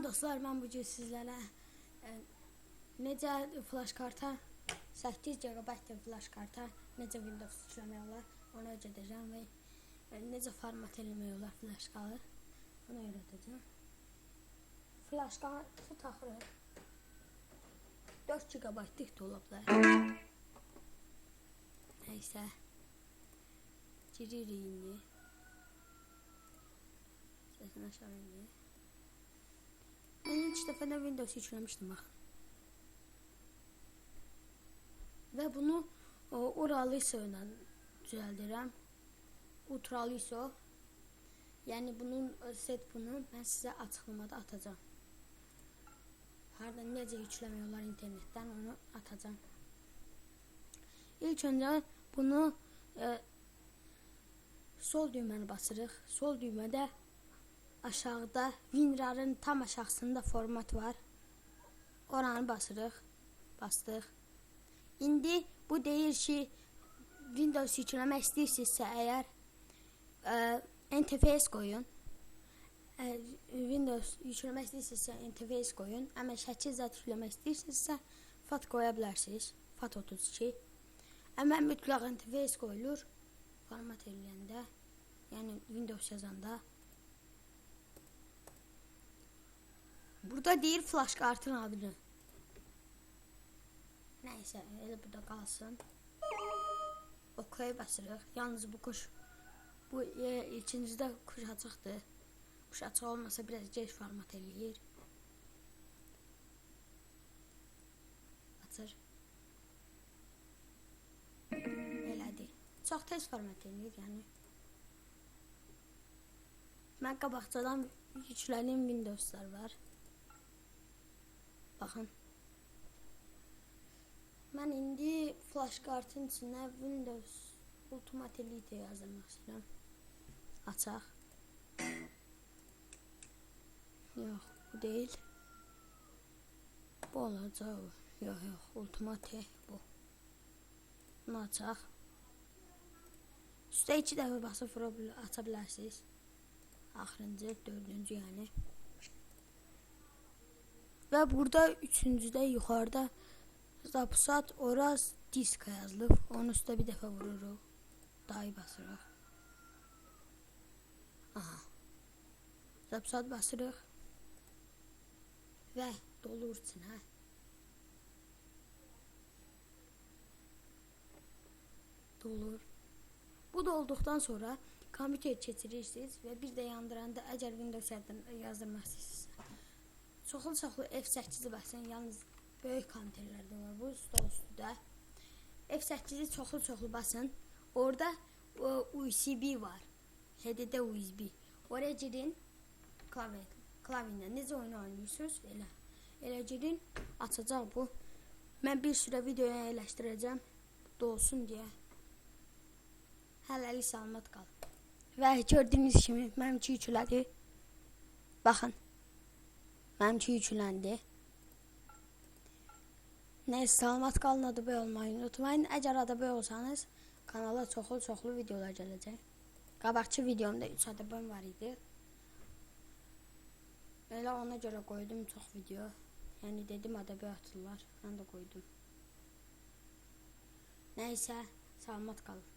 Salam dostlar, mən bu gün sizlərə necə flash karta 8 GB flash karta necə Windows yükləmək olar, onu öyrədəcəm və necə format eləmək olar flash kartı, onu öyrədəcəm. Flash kartı taxırıq. 4 GB-lıq da ola bilər. Nəysə. Giririk indi. Səsini aşağı indir. Mən ilk dəfə də Windows yükləmişdim, baxın. Və bunu UltraISO ilə düzəldirəm. UltraISO. Yəni bunun set bunu mən sizə açıqlamada atacağam. Hardan necə yükləmək olar internetdən, onu atacağam. İlk öncə bunu sol düyməni basırıq. Sol düymədə aşağıda WinRAR-ın tam aşağısında format var. Oranı basırıq. Bastıq. İndi bu deyir ki, Windows yükləmək istəyirsinizsə əgər NTFS qoyun. Windows yükləmək istəyirsinizsə NTFS qoyun. Amma şəkil zət yükləmək istəyirsinizsə FAT qoya bilərsiniz. FAT 32. Amma mütləq NTFS qoyulur format eləyəndə, yəni Windows yazanda. Burada deyir flash kartın adını. Nəysə, elə burada qalsın. OK basırıq. Yalnız bu kuş, bu ikincidə kuş açıqdır. Kuş açıq olmasa biraz gec format eləyir. Açır. Elədir. Çox tez format eləyir, yəni. Mən qabaqcadan yüklədiyim Windowslar var. Baxın. Mən indi flash kartın içinə Windows Ultimate Elite yazdırmaq istəyirəm. Açaq. Yox, bu deyil. Bu olacaq. Yox, yox, Ultimate bu. Bunu açaq. Üstə 2 dəfə basıb aça bilərsiniz. Axırıncı, dördüncü yəni. Və burada üçüncüdə yuxarıda Zapsat Oraz diska yazılıb. Onun üstə bir dəfə vururuq. Dayı basırıq. Aha. Zapsat basırıq. Və dolur içinə. Dolur. Bu dolduqdan sonra kompüter keçirirsiniz və bir də yandıranda əgər Windows yazdırmaq istəyirsinizsə çoxlu-çoxlu F8-i basın, yalnız böyük kompüterlərdə var bu, stol üstüdə. F8-i çoxlu-çoxlu basın. Orada USB var. HDD USB. Oraya girin. Klavye ilə necə oyun oynayırsınız? Elə. Elə girin, açacaq bu. Mən bir sürə videoya yerləşdirəcəm. Dolsun deyə. Hələlik salamat qalın. Və gördüyünüz kimi mənimki yüklədi. Baxın. Mənimki yükləndi. Nəysə, salamat qalın, abunə olmayı unutmayın. Əgər abunə olsanız kanala çoxlu-çoxlu videolar gələcək. Qabaqçı videomda 3 abunəm var idi. Elə ona görə qoydum çox video. Yəni dedim abunə atırlar. Mən də qoydum. Nəysə, salamat qalın.